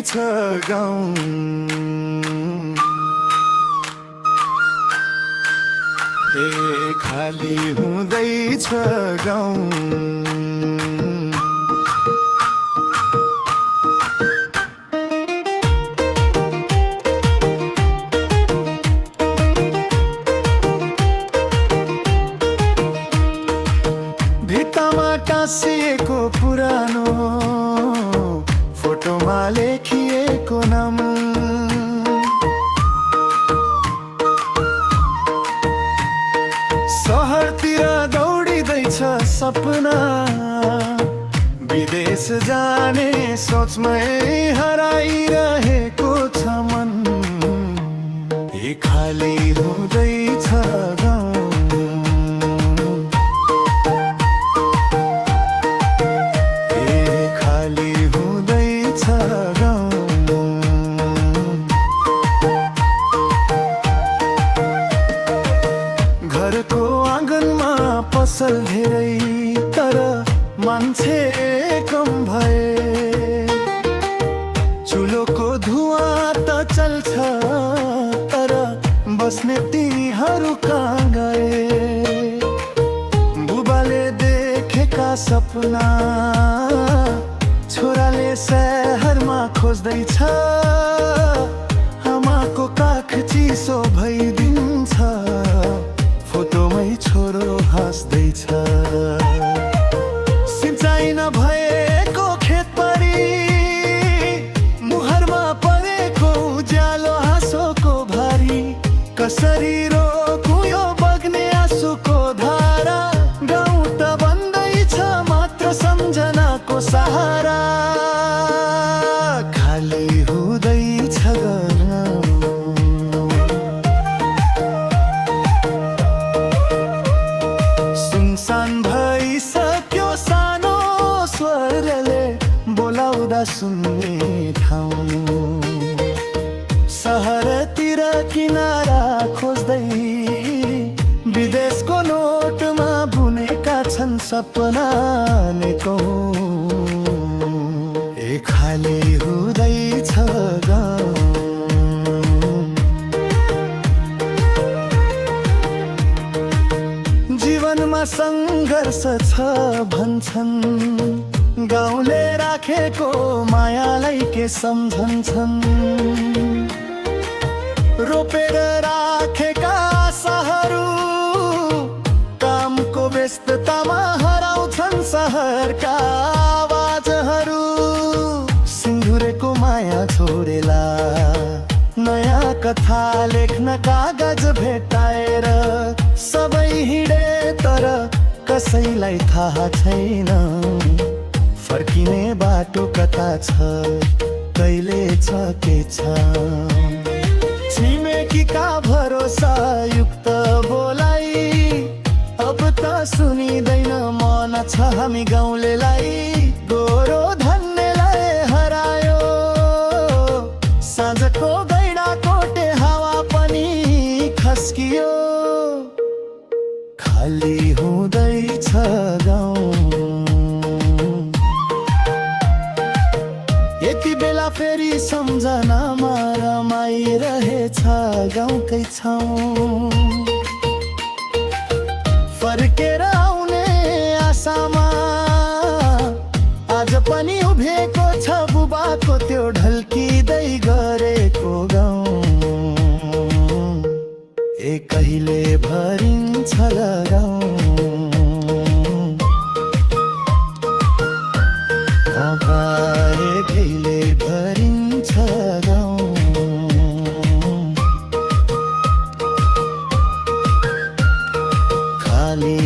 हुँदैछ गाउँ, ए खाली हुँदैछ गाउँ। भित्तामा टाँसिएको पुरानो फोटोमा लेखिएको नाम, सहरतिर दौडिँदैछ सपना, विदेश जाने सोचमै हराइरहेको छ मन, ए खाली हुँदैछ गाउँ, घरको आँगनमा पसल धेरै तर मान्छे कम भए, चुलोको धुवाँ त चल्छ तर बस्ने तिनीहरू कहाँ गए, बुबाले देखेका सपना छोराले शहरमा खोज्दैछ, आमाको काख चिसो भइदिन्छ, फोटोमै छोरो हाँस्दैछ, सिँचाइ नभएको खेतबारी, मुहारमा परेको उज्यालो हाँसोको भारी, कसरी रोकौँ यो बग्ने आँसुको धारा, गाउँ त बन्दैछ मात्र सम्झनाको सहारा, खाली हुँदैछ गाउँ, सुनसान भइसक्यो सानो स्वरले बोलाउँदा सुन्ने ठाउँ, सहरतिर किनारा खोज्दै विदेशको नोटमा बुनेका छन् सपना अनेकौँ, ए खाली हुँदैछ गाउँ, जीवनमा सङ्घर्ष छ भन्छन्, गाउँले राखेको मायालाई के सम्झन्छन्, रोपेर राखेका आशाहरू कामको व्यस्ततामा हराउँछन्, सहरका आवाजहरू सिन्दुरेको माया छोडेला, नयाँ कथा लेख्न कागज भेटाएर सबै हिँडे तर कसैलाई थाहा छैन, फर्किने बाटो कता छ कहिले छ के छ, छिमेकीका भरोसा युक्त बोलाइ अब त सुनिँदैन मन छ हामी गाउँलेलाई, गोरो धन्नेलाई हरायो, साँझको गैडा कोटे हावा पनि खस्कियो, खाली हुँदैछ गाउँ, यति बेला फेरि सम्झनामा रमाइरहेछ गाउँकै छाउँ, फर्केर आउने आशामा आज पनि उभिएको छ बुबाको त्यो ढल्किँदै गरेको गाउँ, ए कहिले भरिन्छ गाउँ, कहिले भरिन्छ गाउँ, खाली